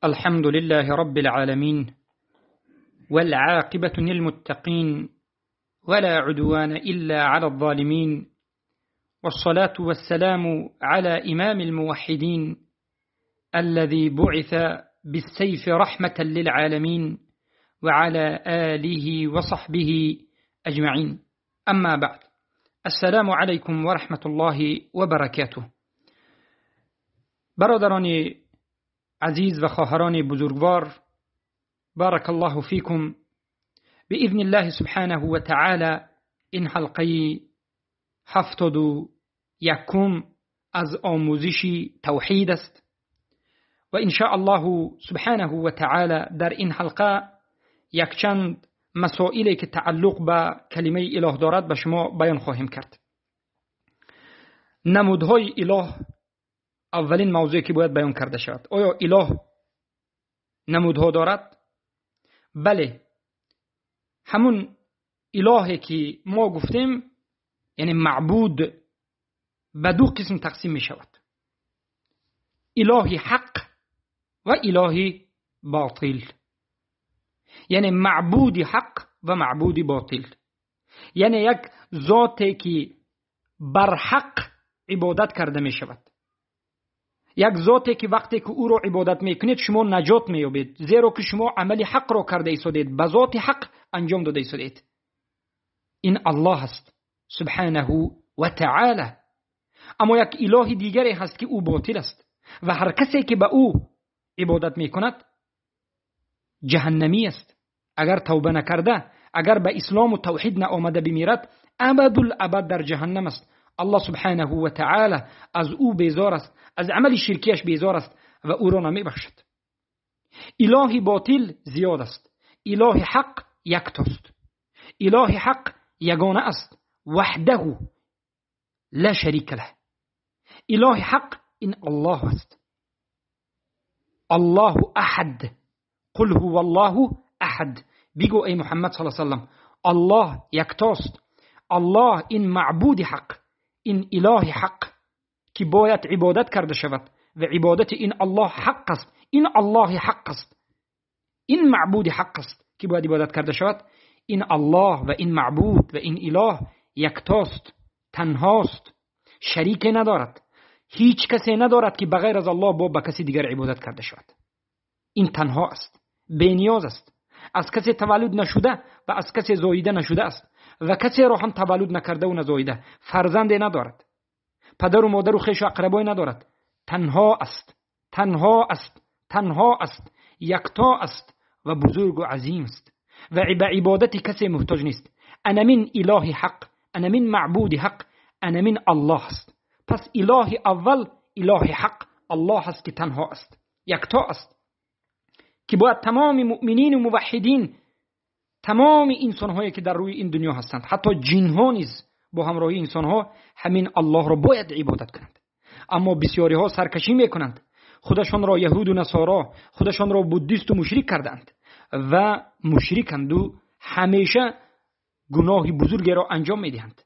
الحمد لله رب العالمين، والعاقبة للمتقين، ولا عدوان إلا على الظالمين، والصلاة والسلام على إمام الموحدين الذي بعث بالسيف رحمة للعالمين، وعلى آله وصحبه أجمعين. أما بعد، السلام عليكم ورحمة الله وبركاته. برادران عزیز و خواهران بزرگوار، بارك الله فيكم. بإذن الله سبحانه وتعالى این حلقه 71 از آموزش توحید است و إن شاء الله سبحانه وتعالى در این حلقه یکچند مسائلی که تعلق به کلمه اله دارد به شما بیان خواهیم کرد. نمودهای اله اولین موضوعی که باید بیان کرده شود. آیا اله نمودها دارد؟ بله، همون الهی که ما گفتیم، یعنی معبود، به دو قسم تقسیم می شود: الهی حق و الهی باطل. یعنی معبود حق و معبود باطل، یعنی یک ذاتی که بر حق عبادت کرده می شود، یک ذاتی که وقتی که او را عبادت میکنید شما نجات مییابید، زیرا که شما عمل حق را کرده ایستادید، به ذات حق انجام داده ایستادید. این الله است سبحانه و تعالی. اما یک اله دیگری هست که او باطل است و هر کسی که به او عبادت میکند جهنمی است. اگر توبه نکرده، اگر به اسلام و توحید نآمده بمیرد، ابدالابد در جهنم است. الله سبحانه و تعالی از او بیزار است، از عمل شرکیش بیزار است و او را نمیبخشد. اله باطل زیاد است، اله حق یکتاست. اله حق یگانه است، وحده لا شریک له. اله حق این الله است، الله احد، قل هو الله احد. بگو ای محمد صلی الله علیه و سلم، الله یکتاست، الله این معبود حق، این اله حق که باید عبادت کرده شود و عبادت این الله حق است، این الله حق است، این معبود حق است که باید عبادت کرده شود. این الله و این معبود و این اله یکتاست، تنهاست، شریک ندارد، هیچ کسی ندارد که بغیر از الله با به کسی دیگر عبادت کرده شود. این تنها است، بینیاز است، از کسی تولد نشده و از کسی زاییده نشده است و کسی را هم تولد نکرده و نزاییده، فرزند ندارد، پدر و مادر و خویش و اقربای ندارد. تنها است، تنها است، تنها است، یکتا است و بزرگ و عظیم است و به عبادت کسی محتاج نیست. انا من اله حق، انا من معبود حق، انا من الله است. پس اله اول، اله حق الله است که تنها است، یکتا است، که باید تمام مؤمنین و موحدین، تمام انسان‌هایی که در روی این دنیا هستند، حتی جن‌ها نیز با همراهی انسان‌ها همین الله را باید عبادت کنند. اما بسیاری‌ها سرکشی می‌کنند، خودشان را یهود و نصارا، خودشان را بودیست و مشرک کردند و مشرکند و همیشه گناه بزرگی را انجام می‌دهند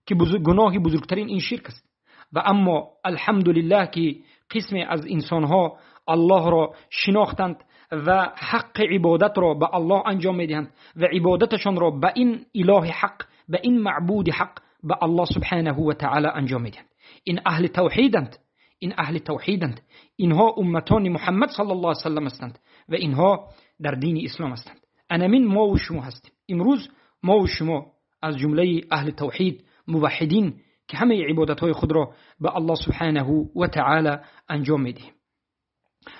که گناه بزرگترین این شرک است. و اما الحمدلله که قسمی از انسان‌ها الله را شناختند و حق عبادت را به الله انجام میدهند و عبادتشان را به این اله حق، به این معبود حق، به الله سبحانه و تعالی انجام میدهند. این اهل توحیدند، این اهل توحیدند، اینها امتان محمد صلی الله علیه و سلم هستند و اینها در دین اسلام هستند. انمین ما و شما هستیم. امروز ما و شما از جمله اهل توحید، موحدین که همه عبادت های خود را به الله سبحانه و تعالی انجام میدهیم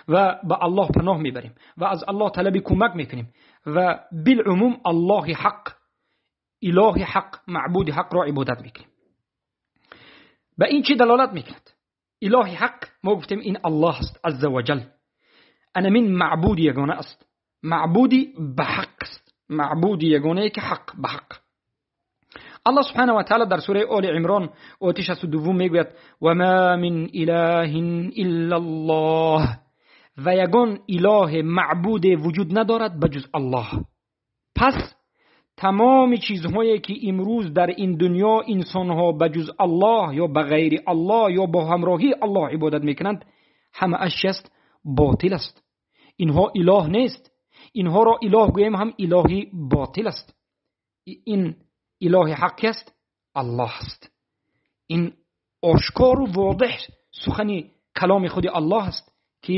و به الله پناه میبریم و از الله طلب کمک میکنیم و بالعموم الله حق، اله حق، معبود حق را عبادت میکنیم. به این چی دلالت میکند؟ اله حق ما گفتیم این الله است عز وجل، انا من معبود یگانه است، معبودی به حق است، معبود یگانه که حق به حق. الله سبحانه و تعالی در سوره آل عمران آیه 62 میگوید و ما من اله الا الله، و یگان اله معبود وجود ندارد بجز الله. پس تمام چیزهایی که امروز در این دنیا انسانها بجز الله یا بغیر الله یا با همراهی الله عبادت میکنند، همه اش است باطل است. Инҳо илоҳ нест. Инҳоро илоҳ гӯем ҳам илоҳи ботил аст. Ин илоҳи ҳақ аст, Аллоҳ аст. Ин ошкору возеҳ сухани каломи худи Аллоҳ аст ки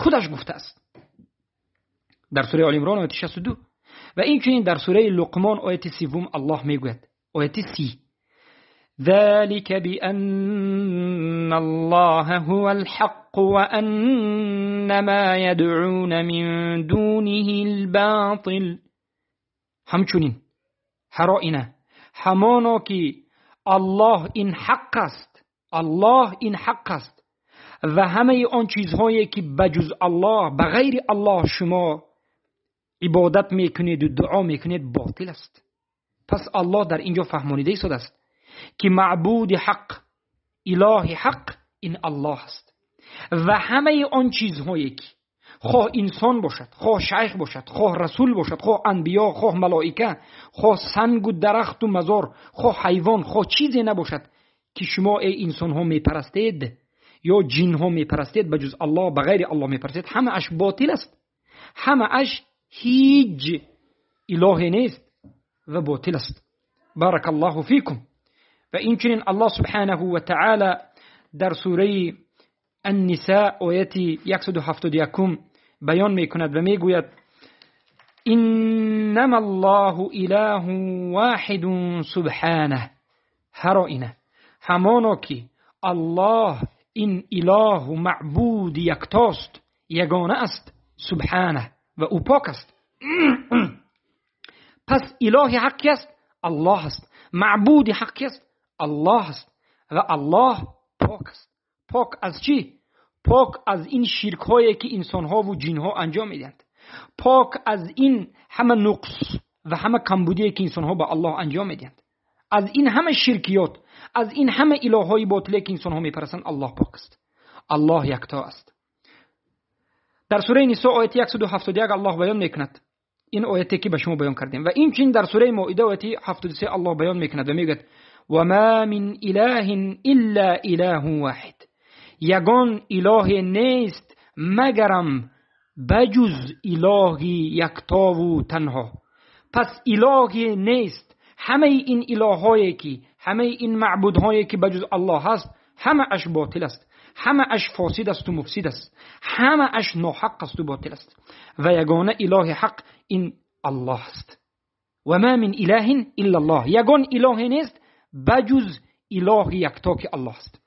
худаш гуфтааст дар сураи Оли Имрон ояти 62 ва инчунин дар сураи Луқмон ояти 30 Аллоҳ мегӯяд, ояти 30: ذلك بأن الله هو الحق وأن ما يدعون من دونه الباطل. همچنین هر آینه همانا که الله این حق است، الله این حق است و همه آن چیزهایی که بجز الله، بغیر الله شما عبادت میکنید و دعا میکنید باطل است. پس الله در اینجا فهمانیده ایستاده است که معبود حق، اله حق این الله است و همه آن چیزهایی که خواه انسان باشد، خواه شیخ باشد، خواه رسول باشد، خواه انبیا، خواه ملائکه، خواه سنگ و درخت و مزار، خواه حیوان، خواه چیزی نباشد که شما ای انسان ها میپرستید یا جن ها میپرستید، بجز الله، بغیر الله میپرستید، همه اش باطل است، همه اش هیچ اله نیست و باطل است. بارک الله فیکم. و اینچنین الله سبحانه و تعالی در سوره النساء آیت 171 بیان میکند و میگوید: انما الله اله واحد سبحانه. هر آینه همانا که الله این اله و معبود یکتاست، یگانه است، سبحانه و او پاک است. پس اله حق است، الله است. معبود حق است، الله است و الله پاک است. پاک از چی؟ پاک از این شرک هایی که انسان ها و جن ها انجام میدهند، پاک از این همه نقص و همه کمبودی که انسان ها با الله انجام میدهند، از این همه شرکیات، از این همه اله های باطله که انسان ها میپرستند، الله پاک است، الله یکتا است. در سوره نساء آیت 171 الله بیان میکند این آیتی که به شما بیان کردیم و این چنین در سوره مائده آیت 73 الله بیان میکند و میگوید: و ما من اله الا اله واحد. یگان اله نیست مگرم بجز اله یکتا و تنها. پس اله نیست، همه این الههایی که، همه این معبودهایی که بجز الله هست، همه اش باطل است، همه اش فاسد است و مفسد است، همه اش ناحق است و باطل است و یگانه اله حق این الله است. و ما من اله الا الله. یگان اله نیست بجز اله یکتا که الله است.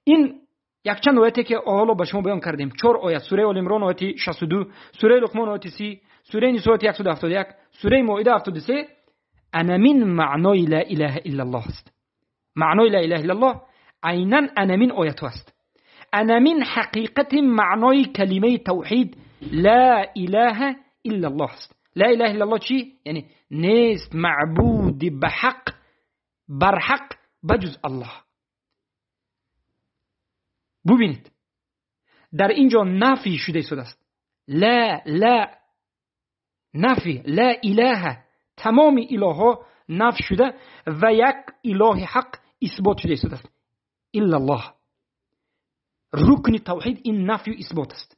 این якчанд ояте ки ҳоло ба шумо баён кардем, 4 оят: сураи Оли Имрон ояти 62, сураи Луқмон ояти 30, сураи Нисо ояти 171, сураи Моида 73, анамин маънои ла илаҳа иллаллоҳ аст. Маънои ла илаҳа иллаллоҳ айнан анамин оятҳо аст. Анамин ҳақиқати маънои калимаи тавҳид ла илаҳа иллаллоҳ аст. Ла илаҳа иллаллоҳ чӣ? Яъне нест маъбуди ба ҳақ, барҳақ баҷуз Аллоҳ. ببینید در اینجا نفی شده است. لا لا نفی، لا اله، تمام اله ها نفی شده و یک اله حق اثبات شده است، الا الله. رکن توحید این نفی و اثبات است.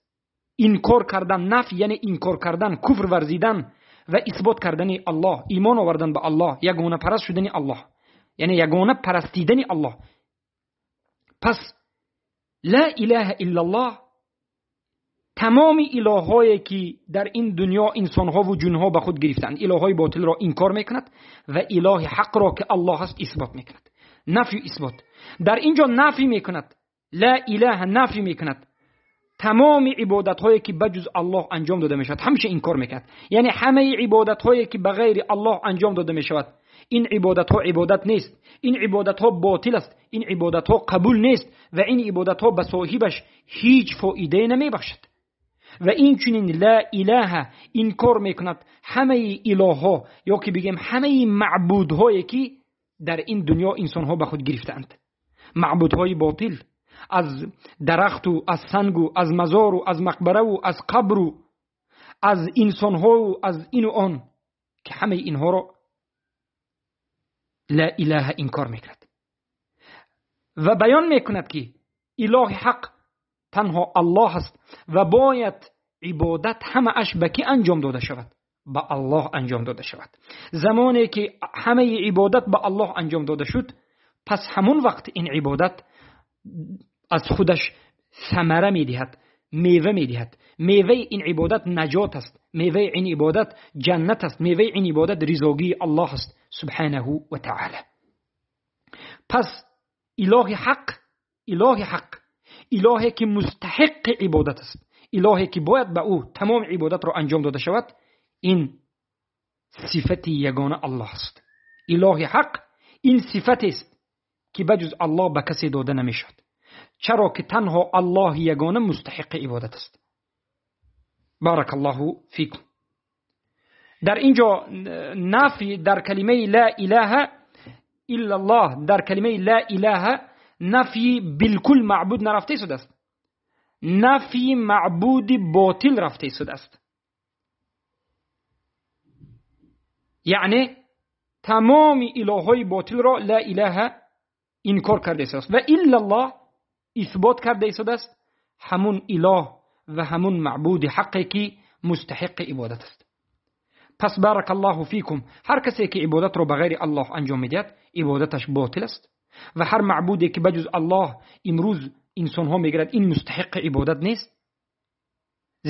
انکار کردن، نفی یعنی انکار کردن، کفر ورزیدن و اثبات کردن الله، ایمان آوردن به الله، یگانه پرست شدن الله، یعنی یگانه پرستیدن الله. پس لا اله الا الله تمام الههایی که در این دنیا انسانها و جنها به خود گرفتند، الههای باطل را انکار میکند و اله حق را که الله است اثبات میکند. نفی و اثبات. در اینجا نفی میکند، لا اله نفی میکند تمام عبادت هایی که بجز الله انجام داده میشود، همیشه انکار میکند. یعنی همه عبادت هایی که بغیر الله انجام داده میشود، این عبادت ها عبادت نیست، این عبادت ها باطل است، این عبادت ها قبول نیست و این عبادت ها به صاحبش هیچ فایده نمیبخشد. و این چنین لا اله انکار میکند همه اله ها، یا که بگیم همه معبودهایی که در این دنیا انسان ها به خود گرفتند، معبودهای باطل، از درخت و از سنگ و از مزار و از مقبره و از قبر و از انسان ها و از این و آن، که همه اینها را لا اله انکار میکند و بیان میکند که اله حق تنها الله است و باید ибодат ҳамааш ба кӣ анҷом дода шавад? Ба Аллоҳ анҷом дода шавад. Замоне ки ҳамаи ибодат ба Аллоҳ анҷом дода шуд, пас ҳамон вақт ин ибодат аз худаш самара медиҳад, мева медиҳад. Меваи ин ибодат наҷот аст, меваи ин ибодат ҷаннат аст, меваи ин ибодат ризогии Аллоҳ аст субҳанаҳу ва таъоло. Пас илоҳи ҳақ, илоҳи ҳақ, илоҳе ки мустаҳиқи ибодат аст, илоҳе ки бояд ба ӯ тамоми ибодатро анҷом дода шавад, ин сифати ягона Аллоҳ аст. Илоҳи ҳақ ин сифатест ки ба ҷуз Аллоҳ ба касе дода намешавад, чаро ки танҳо Аллоҳи ягона мустаҳиқи ибодат аст. Баракаллоҳу фикум. Дар инҷо нафи дар калимаи ла илаҳа иллаллоҳ, дар калимаи ла илаҳа нафи билкул маъбуд нарафта истодааст, нафи маъбуди ботил рафта истодааст. Яъне тамоми илоҳҳои ботилро ла илаҳа инкор карда истодааст ва иллаллоҳ исбот карда истодааст ҳамун илоҳ ва ҳамун маъбуди ҳаққе ки мустаҳиқи ибодат аст. Пас баракаллоҳу фикум, ҳар касе ки ибодатро ба ғайри Аллоҳ анҷом медиҳад, ибодаташ ботил аст ва ҳар маъбуде ки ба ҷуз Аллоҳ имрӯз инсонҳо мегирад, ин мустаҳиқи ибодат нест,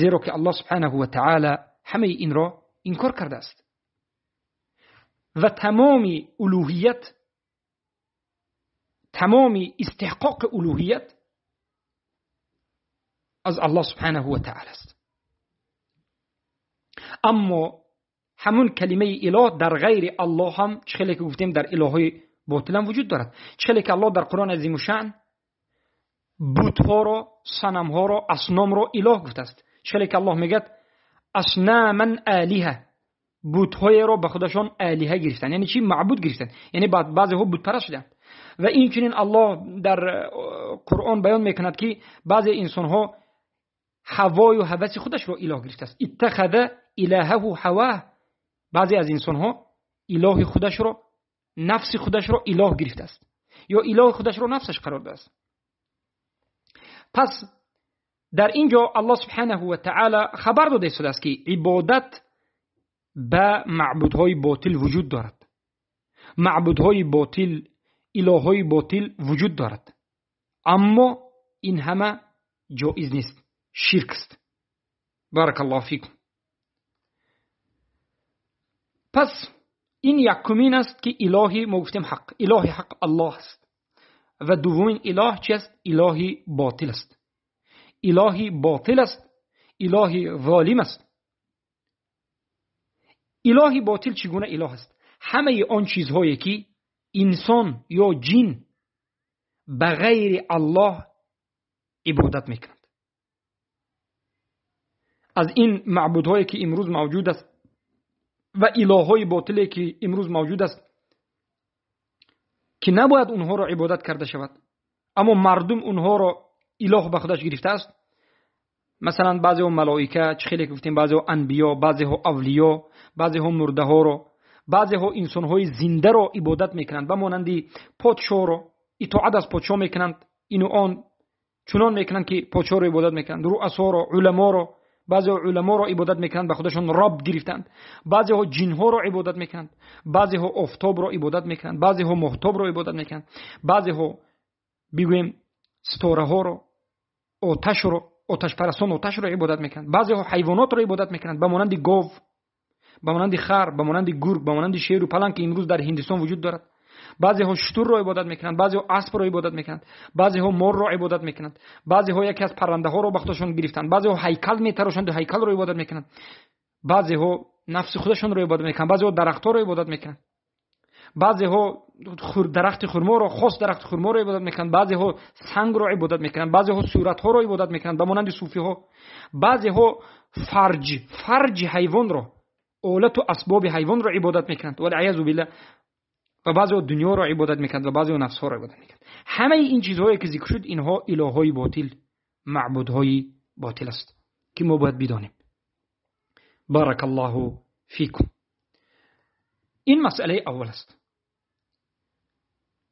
зеро ки Аллоҳ субҳанаҳу ва таъоло ҳамаи инро инкор кардааст ва тамоми улуҳият, тамоми истиҳқоқи улуҳият аз Аллоҳ субҳанаҳу ва таъоло аст. Аммо ҳамун калимаи илоҳ дар ғайри Аллоҳ ҳам, чӣ хеле ки гуфтем, дар илоҳҳои ботил ҳам вуҷуд дорад. Чӣ хеле ки Аллоҳ дар Қуръони азимушшаън бутҳоро, санамҳоро, асномро илоҳ гуфтааст. Чӣ хеле ки Аллоҳ мегӯяд аснаман олиҳа, бутҳоеро ба худашон олиҳа гирифтанд, яъне чӣ? Маъбуд гирифтанд, яъне баъзеҳо бутпараст шуданд. Ва инчунин Аллоҳ дар Қуръон баён мекунад ки баъзе инсонҳо ҳавою ҳаваси худашро илоҳ гирифтааст. Иттахаза илаҳаҳу ҳаваҳ, баъзе аз инсонҳо илоҳи худашро, нафси худашро илоҳ гирифтааст ё илоҳи худашро нафсаш қарор додааст. Пас дар инҷо Аллоҳ субҳанаҳу ва таъоло хабар дода истодааст ки ибодат ба маъбудҳои ботил вуҷуд дорад, маъбудҳои ботил, илоҳҳои ботил вуҷуд дорад, аммо ин ҳама ҷоиз нест, ширк аст. Баракаллоҳу фикум. Пас ин якумин аст ки илоҳи мо гуфтем ҳақ, илоҳи ҳақ Аллоҳ аст ва дуввумин илоҳ чи аст? Илоҳи ботил аст. Илоҳи ботил аст, илоҳи золим аст. Илоҳи ботил чӣ гуна илоҳ аст? Ҳамаи он чизҳое ки инсон ё ҷин ба ғайри Аллоҳ ибодат мекунанд. Аз ин маъбудҳое ки имрӯз мавҷуд аст ва илоҳҳои ботиле ки имрӯз мавҷуд аст ки набояд онҳоро ибодат карда шавад, аммо мардум онҳоро илоҳ ба худаш гирифтааст. Масалан баъзеҳо малоика, чӣ хеле ки гуфтем, баъзеҳо анбиё, баъзеҳо авлиё, баъзеҳо мурдаҳоро, баъзеҳо инсонҳои зиндаро ибодат мекунанд, ба монанди подшоҳро итоат аз подшоҳ мекунанд, ину он чунон мекунанд ки подшоҳро ибодат мекунанд, руасоро, уламоро, баъзеҳо уламоро ибодат мекунанд, ба худашон раб гирифтанд, баъзеҳо ҷинҳоро ибодат мекунанд, баъзеҳо офтобро ибодат мекунанд, баъзеҳо моҳтобро ибодат мекунанд, баъзеҳо бигӯем ситораҳоро, оташро, оташпарастон оташро ибодат мекунанд, баъзеҳо ҳайвонотро ибодат мекунанд, ба монанди гов, ба монанди хар, ба монанди гург, ба монанди шеру паланг ки имрӯз дар Ҳиндистон вуҷуд дорад. Баъзеҳо шутурро ибодат мекунанд, баъзеҳо аспро ибодат мекунанд, баъзеҳо морро ибодат мекунанд, баъзеҳо яке аз паррандаҳоро ба худашон гирифтанд, баъзеҳо ҳайкал метарошанд ва ҳайкалро ибодат мекунанд, баъзеҳо нафси худашонро ибодат мекунанд, баъзеҳо дарахтҳоро ибодат мекунанд, баъзеҳо дарахти хурморо, хос дарахти хурморо ибодат мекунанд, баъзеҳо сангро ибодат мекунанд, баъзеҳо суратҳоро ибодат мекунанд ба монанди суфиҳо, баъзеҳо фарҷи ҳайвонро, олату асбоби ҳайвонро ибодат мекунанд, валъиязу биллаҳ, ва баъзеҳо дунёро ибодат мекунанд ва баъзеҳо нафсҳоро ибодат мекунанд. Ҳамаи ин чизҳое ки зикр шуд, инҳо илоҳҳои ботил, маъбудҳои ботил аст ки мо бояд бидонем. Баракаллоҳу фикум. Ин масъалаи аввал аст.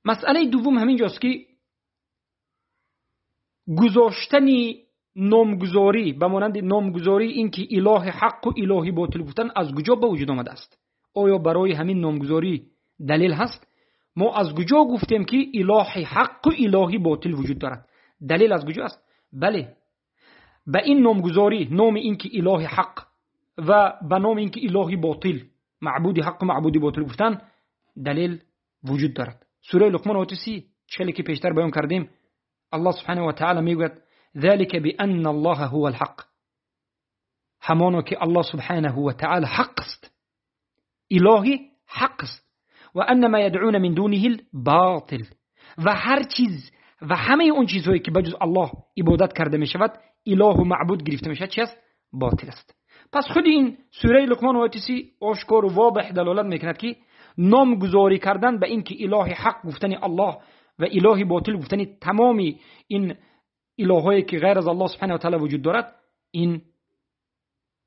Масъалаи дуввум ҳаминҷост ки гузоштани номгузорӣ, ба монанди номгузорӣ ин ки илоҳи ҳаққу илоҳи ботил гуфтан аз куҷо ба вуҷуд омадааст? Оё барои ҳамин номгузорӣ далел ҳаст? Мо аз куҷо гуфтем ки илоҳи ҳаққу илоҳи ботил вуҷуд дорад? Далел аз куҷо аст? Бале, ба ин номгузорӣ, номи ин ки илоҳи ҳақ ва ба номи ин ки илоҳи ботил, маъбуди ҳаққу маъбуди ботил гуфтан далел вуҷуд дорад. Сураи Луқмон ояти 30, челе ки пештар баён кардем, Аллоҳ субҳанаҳу ва таъала мегӯяд: ذلك بأن الله هو الحق. همانو که الله سبحانه وتعالى حق است، الهی حق است، و ان ما يدعون من دونه الباطل. و هر چیز و همه اون چیزهایی که بجز الله عبادت کرده می شود، اله و معبود گرفته می شود، چی است؟ باطل است. پس خود این سوره لقمان آیه 30 آشکار و واضح دلالت میکند که نامگذاری کردن به این که اله حق گفتن الله و اله باطل گفتن تمامی این الهایی که غیر از الله سبحانه و تعالی وجود دارد، این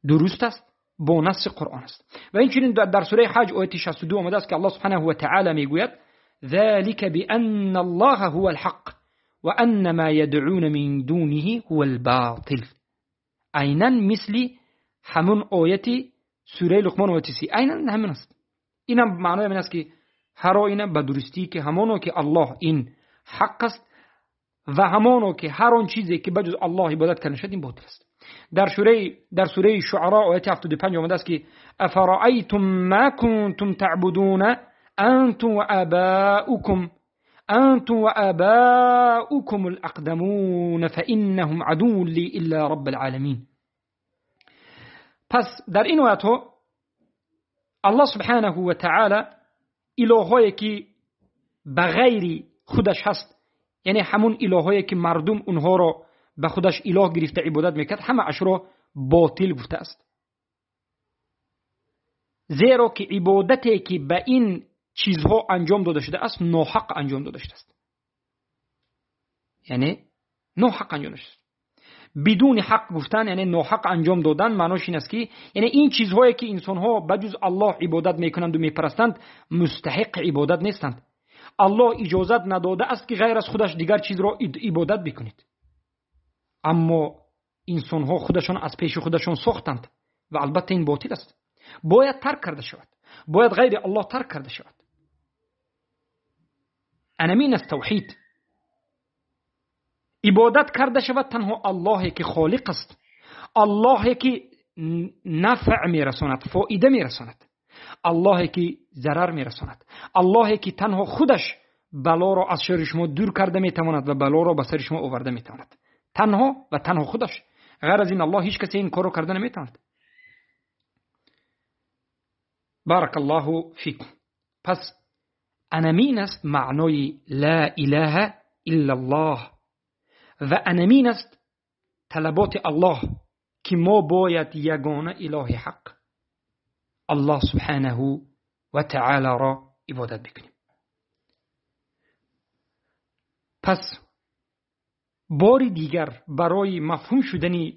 درست است، با نص قرآن است. و اینچنین در سوره حج آیه 62 آمده است که الله سبحانه و تعالی میگوید: ذلك بأن الله هو الحق وأن ما يدعون من دونه هو الباطل. عینا مثل همون آیت سوره لقمان آیه 30، عینا همین است. اینم معنای این است که هر آینه به درستی که همانو که الله این حق است و همانو که هر آن چیزی که بجز الله عبادت کرده شد این باطل است. در سوره شعراء آیه 75 آمده است که افرأیتم ما کنتم تعبدون انتم وآباؤکم انتم وآباؤکم الاقدمون فإنهم عدو لی الا رب العالمین. پس در این آیات ها الله سبحانه و تعالی الهایی که به غیر خودش هست، یعنی همون الهایی که مردم اونها را به خودش اله گرفته عبادت میکرد، همه اش را باطل گفته است. زیرا که عبادتی که به این چیزها انجام داده شده است ناحق انجام داده شده است، یعنی ناحق انجام شده است. بدون حق گفتن یعنی ناحق انجام دادن، معناش این است که یعنی این چیزهایی که انسانها بجز الله عبادت میکنند و میپرستند مستحق عبادت نیستند. الله اجازت نداده است که غیر از خودش دیگر چیز را عبادت بکنید، اما انسانها خودشان از پیش خودشان ساختند و البته این باطل است، باید ترک کرده شود، باید غیر الله ترک کرده شود. انمین است توحید. عبادت کرده شود تنها الله که خالق است، الله که نفع میرساند، فایده میرساند، الله که ضرر میرساند، الله که تنها خودش بلا را از شر شما دور کرده میتواند و بلا را به سر شما آورده میتواند، تنها و تنها خودش. غیر از این الله هیچ کسی این کارو کرده نمیتواند. بارک الله فیکم. پس انمین است معنای لا اله الا الله و انمین است طلبات الله که ما باید یگانه اله حق الله سبحانه و تعالی را عبادت بکنیم. پس بار دیگر برای مفهوم شدن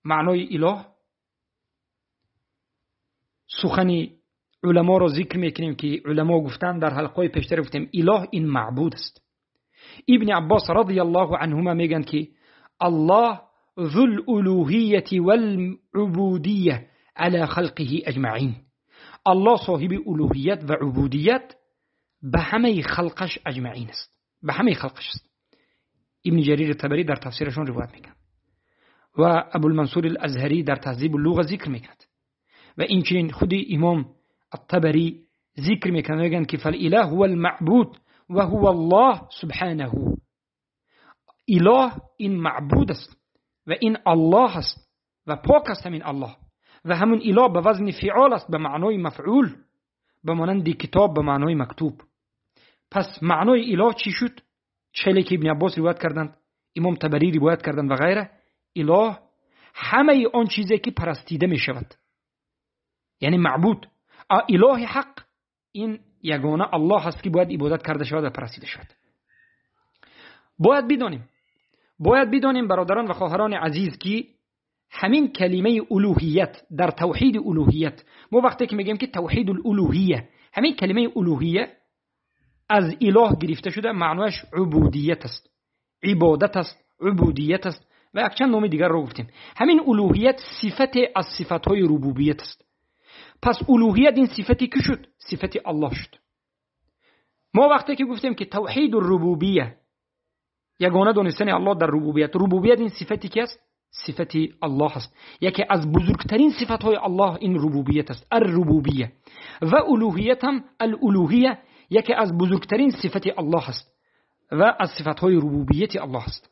معنای اله سخن علما را ذکر میکنیم که علما گفتن در حلقه پیشتر گفتیم اله این معبود است. ابن عباس رضی الله عنهما میگن که الله ذو الالوهیة والعبودیة على خلقه اجمعین. الله صاحب الوهیت و عبودیت به همه خلقش اجمعین است، به همه خلقش است. ابن جریر طبری در تفسیرشون روایت میکند و ابو المنصور الازهری در تهذیب اللغه ذکر میکند و اینچنین خود امام الطبری ذکر میکند، میگن که فالاله هو المعبود و هو الله سبحانه. اله این معبود است و این الله است و پاک است همین الله، و همون اله به وزن فعال است، به معنای مفعول، به مانند کتاب به معنای مکتوب. پس معنای اله چی شد؟ چه که ابن عباس روایت کردند، امام طبری روایت کردند و غیره. اله همه آن چیزی که پرستیده می شود، یعنی معبود. اله حق این یگانه الله هست که باید عبادت کرده شود و پرستیده شود. باید بدانیم برادران و خواهران عزیز که همین کلمه الوهیت در توحید الوهیت، ما وقتی که میگیم که توحید الالوهیه، همین کلمه الوهیه از اله گرفته شده، معنایش عبودیت است، عبادت است، عبودیت است ва якчанд номи дигарро гуфтем. Ҳамин улуҳият сифате аз сифатҳои рубубият аст. Пас улуҳият ин сифати кӣ шуд? Сифати Аллоҳ шуд. Мо вақте ки гуфтем ки тавҳиду рубубия, ягона донистани Аллоҳ дар рубубият, рубубият ин сифати ки аст? Сифати Аллоҳ аст. Яке аз бузургтарин сифатҳои Аллоҳ ин рубубият аст, ар-рубубия. Ва улуҳият ҳам ал-улуҳия яке аз бузургтарин сифати Аллоҳ аст ва аз сифатҳои рубубияти Аллоҳ аст.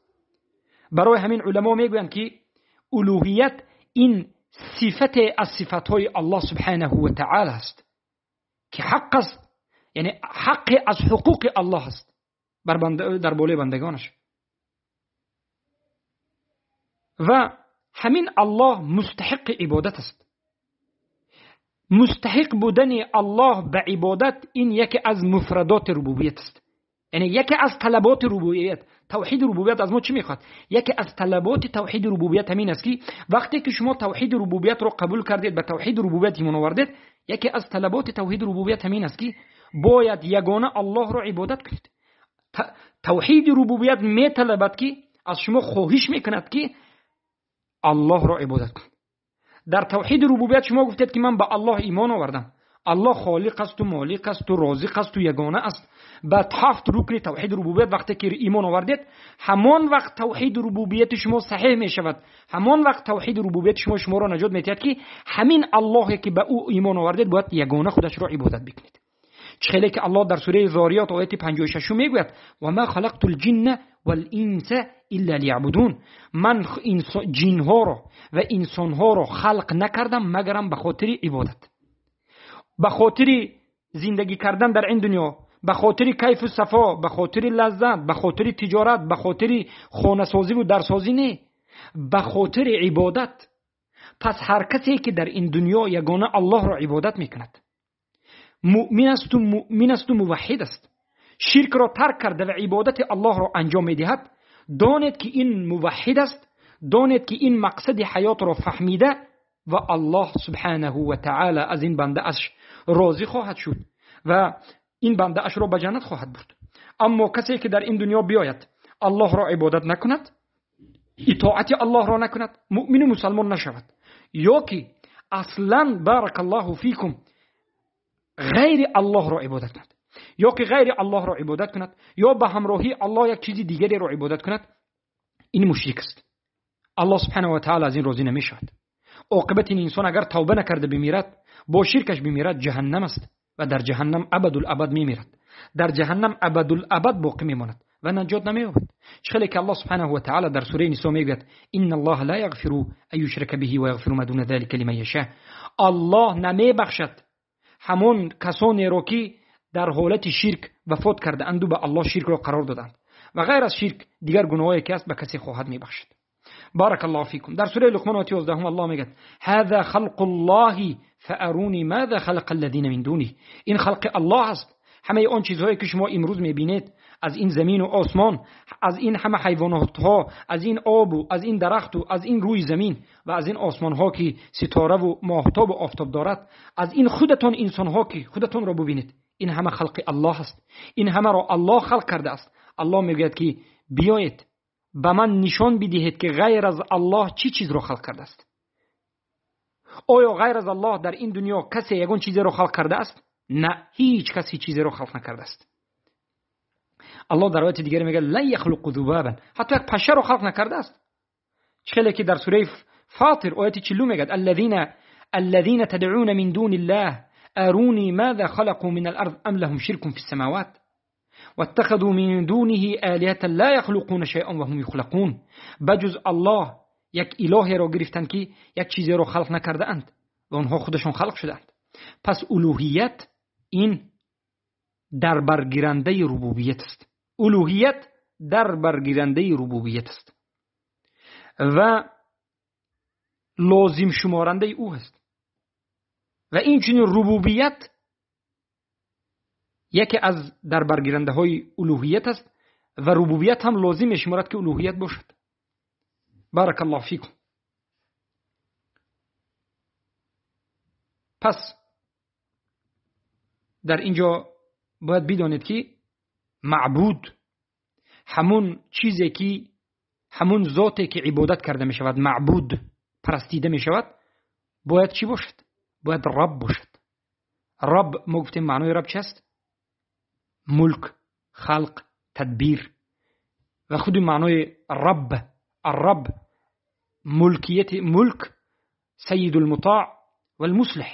Барои ҳамин уламо мегӯянд ки улуҳият ин сифате аз сифатҳои Аллоҳ субҳанаҳу ва таъала аст ки ҳақ аст, яъне ҳаққи аз ҳуқуқи Аллоҳ аст дар болои бандагонаш. Ва ҳамин Аллоҳ мустаҳиқи ибодат аст. Мустаҳиқ будани Аллоҳ ба ибодат ин яке аз муфрадоти рубубият аст. Яъне яке аз талаботи рубубият, тавҳиди рубубият аз мо чӣ мехоҳад? Яке аз талаботи тавҳиди рубубият ҳамин аст ки вақте ки шумо тавҳиди рубубиятро қабул кардед, ба тавҳиди рубубият имон овардед, яке аз талаботи тавҳиди рубубият ҳамин аст ки бояд ягона Аллоҳро ибодат кунед. Тавҳиди рубубият металабад ки аз шумо хоҳиш мекунад ки Аллоҳро ибодат кунед. Дар тавҳиди рубубият шумо гуфтед ки ман ба Аллоҳ имон овардам, Аллоҳ холиқ асту молиқ асту розиқ асту ягона аст. Ба ҳафт рукни тавҳиди рубубият вақте ки имон овардед, ҳамон вақт тавҳиди рубубияти шумо саҳеҳ мешавад. Ҳамон вақт тавҳиди рубубияти шумо шуморо наҷот медиҳад ки ҳамин Аллоҳе ки ба ӯ имон овардед бояд ягона худашро ибодат бикунед. Чӣ хеле ки Аллоҳ дар сураи Зориёт ояти 56 мегӯяд: ва ма халақту л-ҷинна вал-инса илла лияъбудун. Ман ҷинҳоро ва инсонҳоро халқ накардам магарам ба хотири ибодат, ба хотири зиндагӣ кардан дар ин дунё, ба хотири кайфу сафо, ба хотири лаззат, ба хотири тиҷорат, ба хотири хонасозиву дарсозӣ не, ба хотири ибодат. Пас ҳар касе ки дар ин дунё ягона Аллоҳро ибодат мекунад, муъмин асту муваҳҳид аст, ширкро тарк карда ва ибодати Аллоҳро анҷом медиҳад, донед ки ин муваҳҳид аст, донед ки ин мақсади ҳаётро фаҳмида ва Аллоҳ субҳанаҳу ва таъала аз ин бандааш розӣ хоҳад шуд ва ин бандаашро ба ҷаннат хоҳад бурд. Аммо касе ки дар ин дунё биёяд, Аллоҳро ибодат накунад, итоати Аллоҳро накунад, муъмину мусалмон нашавад, ё ки аслан баракаллоҳу фикум ғайри Аллоҳро ибодат кунад, ё ки ғайри Аллоҳро ибодат кунад, ё ба ҳамроҳии Аллоҳ як чизи дигареро ибодат кунад, ин мушрик аст. Аллоҳ субҳанаҳу ва таъала аз ин розӣ намешавад. Оқибати ин инсон агар тавба накарда бимирад, бо ширкаш бимирад, ҷаҳаннам аст ва дар ҷаҳаннам абадулабад мемирад. Дар ҷаҳаннам абадулабад боқӣ мемонад ва наҷот намеёбад. Чӣ хеле ки Аллоҳ субҳанаҳу ва таъала дар сураи Нисо мегӯяд: инна Аллоҳа ла яғфиру ан юшрака биҳи ва яғфиру ма дуна залика лиман яша. Аллоҳ намебахшад ҳамон касонеро ки дар ҳолати ширк вафот кардаанду ба Аллоҳ ширкро қарор доданд ва ғайр аз ширк дигар гуноҳое ки аст ба касе хоҳад мебахшад. بارك الله فيكم. در سورة لقمان آیه 11 الله میگه هذا خلق الله فاروني ماذا خلق الذين من دونه. این خلق الله است. همه آن چیزهایی که شما امروز میبینید، از این زمین و آسمان، از این همه حیوانات ها، از این آب و از این درخت و از این روی زمین و از این آسمان ها که ستاره و ماهتاب و آفتاب دارد، از این خودتان انسان ها که خودتان را ببینید، این همه خلق الله است. این همه را الله خلق کرده است. الله میگوید که بیایید به من نشان بدهید که غیر از الله چی چیز را خلق کرده است. آیا غیر از الله در این دنیا کسی یگان چیزی را خلق کرده است؟ نه، هیچ کسی چیزی را خلق نکرده است. الله در آیت دیگر میگه لا یخلق ذبابا، حتی یک پشه را خلق نکرده است. چه که در سوره فاطر آیت 40 میگه الذين تدعون من دون الله اروني ماذا خلقوا من الارض ام لهم شرك في السماوات واتخذوا من دونه آلهة لا يخلقون شيئا وهم يخلقون. بجز الله یک الهی را گرفتند که یک چیزی را خلق نکرده اند و آنها خودشان خلق شدند. پس الوهیت این در برگیرنده ربوبیت است. الوهیت در برگیرنده ربوبیت است و لازم شمارنده او است. و این چنین ربوبیت یکی از در برگیرنده های الوهیت است و ربوبیت هم لازم میشمارد که الوهیت باشد. بارک الله فیکم. پس در اینجا باید بدانید که معبود همون چیزی که ҳамун зоте ки ибодат карда мешавад, маъбуд парастида мешавад, бояд чӣ бошад? Бояд Раб бошад. Раб, мо гуфтем маънои Раб чи аст? Мулк, халқ, тадбир. Ва худи маънои Раб, арраб, мулкияти мулк, сайидул мутаъ валмуслиҳ.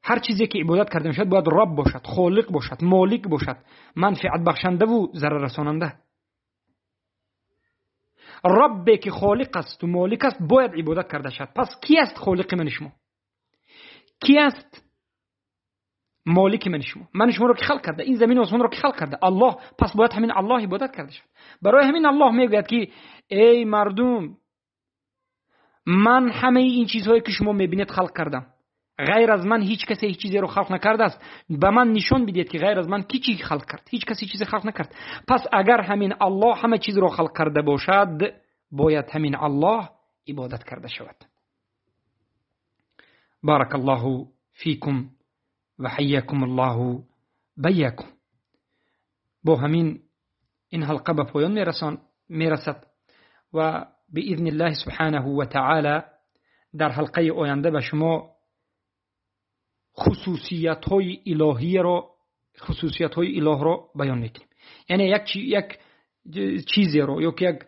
Ҳар чизе ки ибодат карда мешавад бояд Раб бошад, холиқ бошад, молик бошад, манфиатбахшандаву зараррасонанда. Раббе ки холиқ асту молик аст бояд ибодат карда шавад. Пас ки аст холиқи мани шумо? Ки аст молики мани шумо? Мани шуморо ки халқ карда? Ин замину осмонро ки халқ карда? Аллоҳ. Пас бояд ҳамин Аллоҳ ибодат карда шавад. Барои ҳамин Аллоҳ мегӯяд ки эй мардум, ман ҳамаи ин чизҳое ки шумо мебинед халқ кардам. Ғайр аз ман ҳеҷ касе ҳеҷ чизеро халқ накардааст. Ба ман нишон бидиҳед ки ғайр аз ман ки чӣ халқ кард? Ҳеҷ касе чизе халқ накард. Пас агар ҳамин Аллоҳ ҳама чизро халқ карда бошад, бояд ҳамин Аллоҳ ибодат карда шавад. بارك الله فيكم وحياكم الله بياكم. бо ҳамин ин ҳалқа ба поён мерасад ва بإذن الله سبحانه وتعالى дар ҳалқаи оянда ба шумо хусусиятҳои илоҳиро, хусусиятҳои илоҳро баён мекунем. Яъне як чизеро ё ки як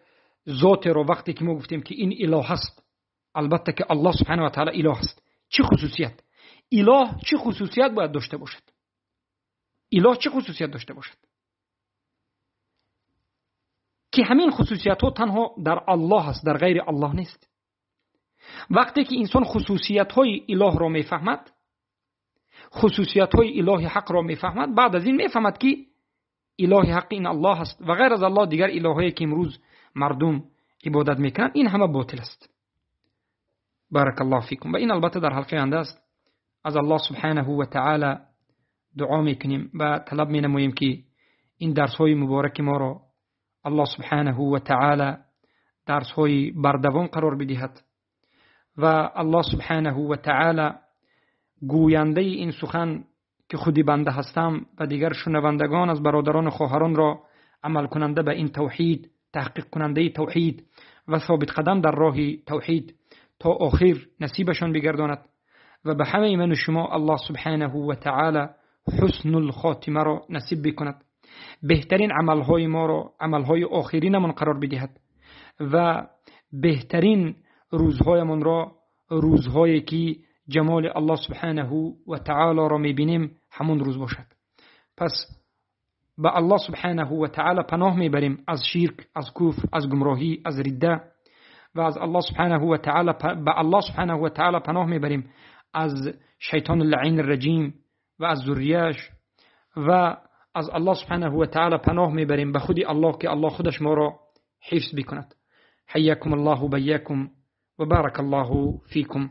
зотеро вақте ки мо гуфтем ки ин илоҳ аст, албатта ки Аллоҳ субҳанаҳу ва таъала илоҳ аст. Чӣ хусусият? Илоҳ чӣ хусусият бояд дошта бошад? Илоҳ чӣ хусусият дошта бошад? Ки ҳамин хусусиятҳо танҳо дар Аллоҳ аст, дар ғайри Аллоҳ нест. Вақте ки инсон хусусиятҳои илоҳро мефаҳмад, хусусиятҳои илоҳи ҳақро мефаҳмад, баъд аз ин мефаҳмад ки илоҳи ҳақ ин Аллоҳ аст ва ғайр аз Аллоҳ дигар илоҳое ки имрӯз мардум ибодат мекунанд, ин ҳама ботил аст. بارك الله فيكم. ва ин албатта дар ҳалқаи оянда аст. Аз Аллоҳ субҳанаҳу ва таъала дуо мекунем ва талаб менамоем ки ин дарсҳои мубораки моро Аллоҳ субҳанаҳу ва таъала дарсҳои бардавом қарор бидиҳад ва Аллоҳ субҳанаҳу ва таъала гӯяндаи ин сухан ки худи банда ҳастам ва дигар шунавандагон аз бародарону хоҳаронро амалкунанда ба ин тавҳид, таҳқиқкунандаи тавҳид ва собитқадам дар роҳи тавҳид то охир насибашон бигардонад ва ба ҳамаи ману шумо Аллоҳ субҳанаҳу ва таъала ҳуснуль хотимаро насиб бикунад. Беҳтарин амалҳои моро амалҳои охиринамон қарор бидиҳад ва беҳтарин рӯзҳоямонро рӯзҳое ки ҷамоли Аллоҳ субҳанаҳу ва таъаларо мебинем ҳамон рӯз бошад. Пас ба Аллоҳ субҳанаҳу ва таъала паноҳ мебарем аз ширк, аз куфр, аз гумроҳӣ, аз ридда ва аз Аллоҳ субҳанаҳу ва таъала ба Аллоҳ субҳанаҳу ва таъала паноҳ мебарем аз шайтони лаъин раҷим ва аз зуррияш ва аз Аллоҳ субҳанаҳу ва таъала паноҳ мебарем ба худи Аллоҳ ки Аллоҳ худаш моро ҳифз бикунад. ҳайякум Аллоҳу байякум ва барака Аллоҳу фикум.